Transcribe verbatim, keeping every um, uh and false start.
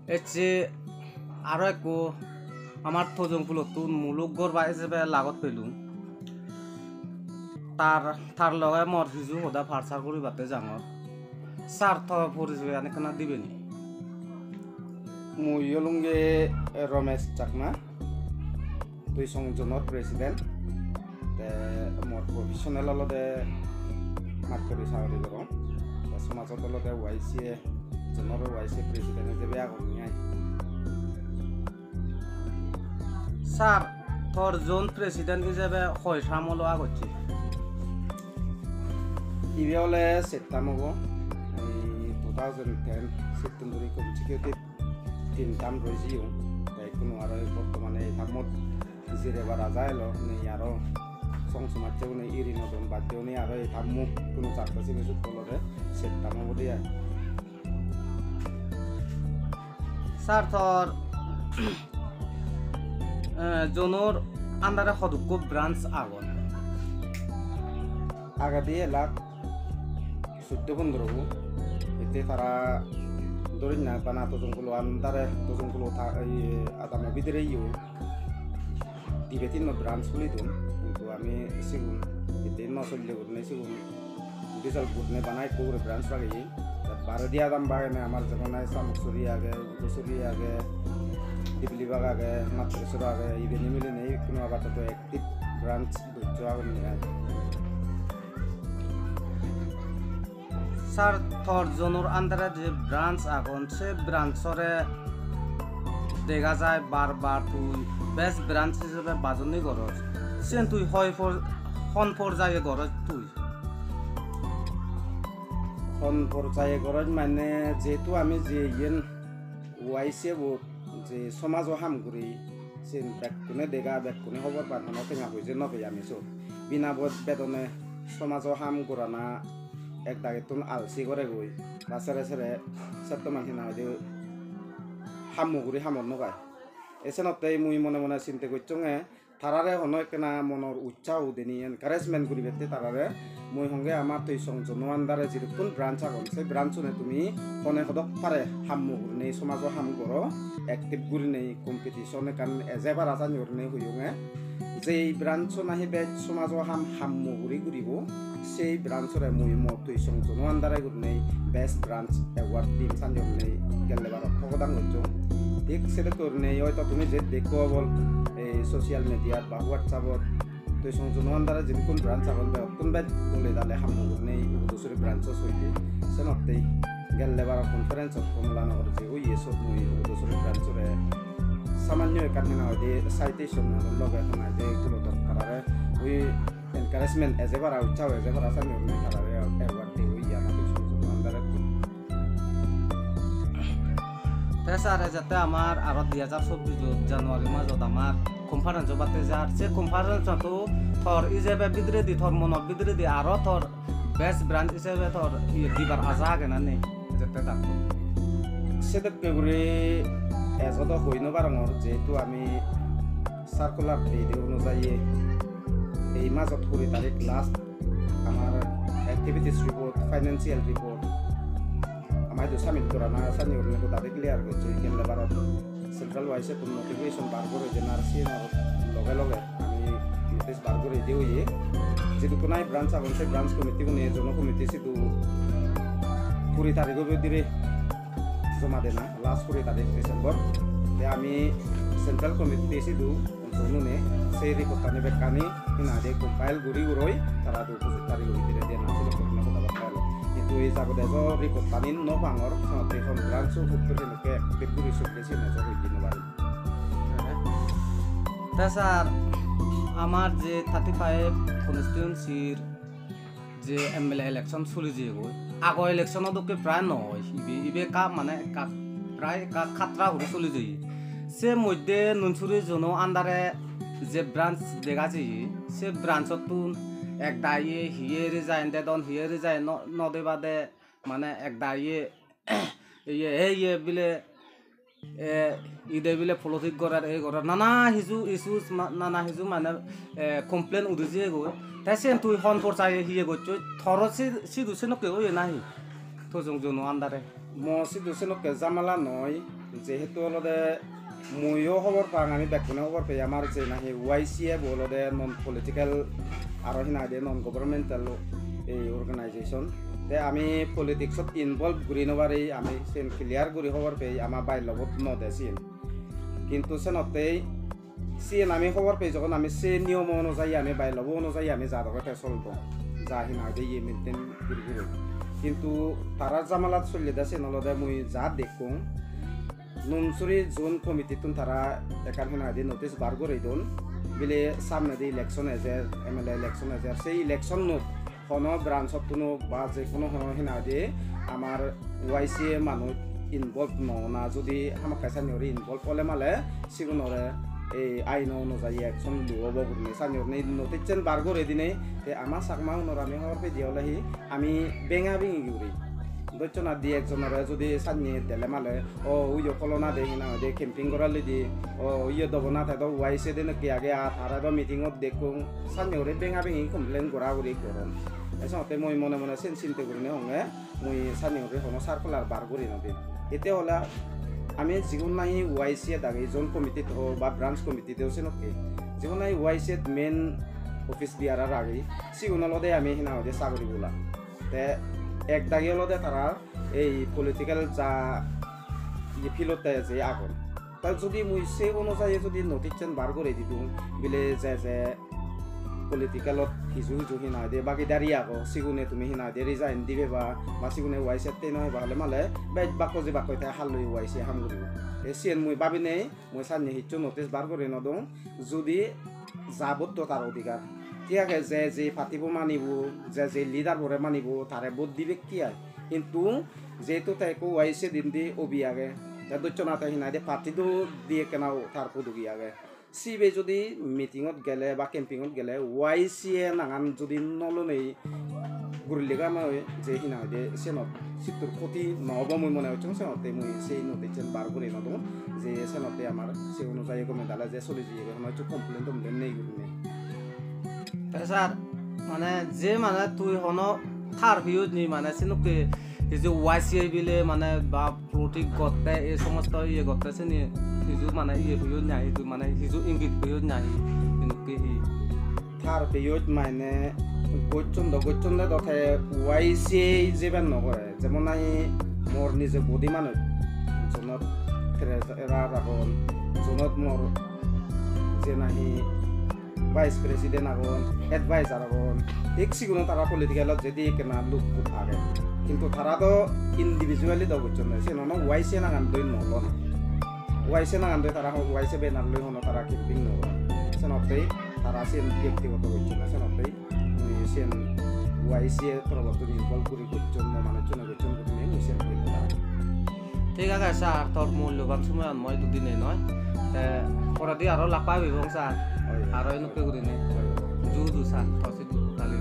Ecche aro ekko amar Tojong pulottun muluk gorba ijebe lagot pelung. Tar, tar loge mor hiju hoda parchar guribatte jangor. Sir, to porichoyan ekkana dibe ni? Mui olunge Romesh Chakma, Tuisong Zonor president. Te mor professional olode matturi sagori gorong. Te somajot olode Y C A, zonor Y C A president ijebe agong ai. Sir, tor zone president ijebe hoi term olo agocche? Ibe ole set term obo. Ei two thousand ten sittun duri consecutive tin term roi jiyong. Te ikkunu aro ei bortomane ei termot jirebar aja elo, nei aro song somajje une iri nodon, bacche une aro ei termo ikkunu chatte sibe sut olode set term obode ai. Sir, tor, eh, zonor under-e hodukko branch agon? Agedi elak suddo pondro bo. Ete tara dorinna bana Tojongkulo under-e, Tojongkulo ta-, iye, adamo bidire yo dibe tinno branch khuli don, hintu ami sigun ete no solle gurinei sigun dissolve gurinei bana ekko guri branch lageye. Te baredi adam bagene amar jemon ei Samuksuri age, Udusuri age, Diblibag age, Matresoro age, ibeni milinei ikkunu abar joto active branch doccho agon ai. Sir, tor zonor under-e je branch agon, se branch-ore dega jai bar bar tui best branch ijebe bajonni goroj. Siyen tui hoi por-, hon porjaye goroj tui? Hon porjaye goroj mane, jehetu ami je iyen Y C A bot je somajo ham guri, siyen bekkune dega, bekkune hobor pan, hono tenga poije no pei ami sot. Bina bo-, bedone somajo ham gorana ek dagittun alsi goregoi, ba sere sere settoman hina hoide hammo guri hamot no pai. E senottei mui mone mone sinte gocchonge, tarare hono ekkena monor utsaho udeni, encouragement guribette tarare. Mui honge ama Tuisong zono under-e jidukkun branch agon, se branch-une tumi hone hodok pare hammo gurinei, somajo ham goro, active gurinei, competition ekkan eje para sani gurinei hoyonge. Jei branch-o nahi bej somajo ham hammo guri guribo, sei branch-ore mui mo Tuisong zono under-e gurinei best branch award dim sani gurinei gelle barot thogodang gocchong. Thik sedokke gurinei hoito tumi je dekko obol ei social media-t ba WhatsApp-ot, Tuisong zono under-e jidukkun branch agon, begottun bej dole dale hammo gurinei Ugudusuri branch-o soide. Senottei gelle baro conference-ot Kamalanagar je oye, sot mui Ugudusuri branch-ore samanyo ekkan hena hoide citation loge hena hoide gulo dok tarare ui encouragement eje para, utsaho eje para sani gurinei tarare award de oye ama Tuisong zono under-e. Te sir, ejette amar aro dui hajar chobbish January majot amar conference obatte jar. Se conference-oto tor ijebe bidiredi, tor monor bidiredi aro tor best branch ijebe tor iye dibar aja age na nei? Ejette dakko. Sedokke guri ejo do hoi no parongor, jehetu ami circular peye de onujaye ei majot kuri tarik last amar activities report, financial report ama idu submit gorana sani gurinei goda de clear gocche. Gelle barot central wise ekko notification bar gore de, ar siyenor loge loge ami notice bar gore de oye. Jidukkun nahi branch agon, se branch committee gune, zono committee sidu kuri tarigo bidire joma dena, last kuri tarik December. Te ami central committee sidu zonune sei report-ani bekkani hina hoide compile guri guroi tara do pojoj tarigo bidire dena, se dokke hono hoda batta elo. Hintu ei jabode jo report-ani no pangor, senotte hon branch-o huttur henokke active guri solle siyen ejo hoi di no parim. Te sir, amar je thirty-five constituency-r je M L A election soli jeyegoi, ago election-o dokke prai no oi. Ibe, ibe ekka mane ekka prai ekka khatra guri soli jeye. Se moddhe Nunsuri zono under-e je branch dega jeye, se branch-ottun ek dagi hiye resign dedon, hiye resign no, no debade, mane ek dagi iye, ei iye bile, e, ide bile politic gorer, ei gorer, nana hiju issues, ma-, nana hiju mane, e, complain udi jeyegoi. Te siyen tui hon porjaye hiye gocchoi, toro si-, sidu senokke oye nahi? Tojong zono under-e. Mo sidu senokke jamala noi, jehetu olode muiyo hobor pang, ami bekkune hobor pei, amar je nahi Y C A bo olode non political, aro hinang hoide non governmental ei organization. Te ami politics ot involve guri no pari, ami sen clear guri hobor pei, ama bylaw bot no de siyen. Kintu senottei siyen ami hobor pei, jogon ami se niyomo onujayi, ami bylaw bo onujayi ami ja doge te soldong, ja hinang hoide iye maintain guri guri. Kintu tara jamalat sollede siyen olode mui ja dekkong, Nunsuri zone committee tun tara ekkan hinang hoide notice bar guri don, bile samnedi election ejer, M L A election ejer, sei election-ot hono branch-ottuno ba je hono hono hinang hoide amar Y C A manuj involve no ona, judi hamakkai sannye guri involve ole male sigunore ei aino onujayi action lo obo gurinei sannye gurinei notice-an bar guri dinei. Te ama Chakma unor ami hobor pei de ole hi, ami benga bengi guri docchona di ekjonore judi sannye dele male, "O uyo pholona de hinang hoide camping goralli di, o uyo dobo na, te do Y C A de nokke age, ar tare do meeting-ot dekkong," sannye guri benga bengi complain gora guri goron. Te senotte mui mone mone sen sinte gurinei honge mui sannye guri hono circular bar guri no dim. Ete ole ami jigun nahi Y C A dagi, zone committee to ba branch committee to senokke, jigun nahi Y C A main office bearer age, sigun olode ami hinang hoide sagori bola. Te ek dagi olode tara ei political ja iye field-otte je agon. Ta judi mui se onujayi judi notice-an bar guri didung, bile je je political-ot hiju hiju hinang hoide bagidari ago, sigune tumi hinang hoide resign dibe ba, ba sigune Y C A-tte no eba ole male bej bakko je bakko te halloi Y C A ham guribo. Te siyen mui babinei mui sannye hissu notice bar guri no dong. Judi ja vote to tar odhikar, thik age, je je party bo manibo, je je leader bore manibo, tare vote dibek ki ai. Hintu jehetu te ekko Y C A din di obi age, te docchona te hinang hoide party do di ekkena tar podogi age. Sibe judi meeting-ot gele ba camping-ot gele Y C A nangan judi no lonei guri lega noi, je hinang hoide senot sittur khoti no obo mui mone gocchong, senotte mui sei notice-an bar guri no dong, je senotte amar se onujayi gome dale je soli jeyegoi, hono hissu complain tomplain nei gurinei. Te sir, mane je mane tui hono tar piyoj ni, mane senokke hiju Y C A bile mane ba politic gotte, ei somosto iye gotte seni hiju mane iye piyoj nahi, tui mane hiju ingit piyoj nahi, senokke hi? Tar piyoj mane gocchon do, gocchon de do te Y C A jeben no gore. Jemon nahi mor nije body manuj, zonot treasurer agon, zonot mor je nahi vice president agon, advisor agon, thik siguno tara political-ot jedi ekkena luk put age. Kintu tara do individually do gocchonde, siyen hono Y C A nangan doi no lon. Y C A nangan doi tara ho-, Y C A banner loi hono tara campaign no goron. Senottei tara siyen byaktigoto gocchonde, senottei mui siyen Y C A torobottun involve guri gocchon, mo manuchchune gocchon gurinei mui siyen hoyong tara. Thik age sir, tor mulloban somoyan mui idu dinei noi. Te poredi aro lak pabibong sir. Oi, oi. Aro enukke gurinei. Oi, oi. Ju ju sir, tor sidu tali.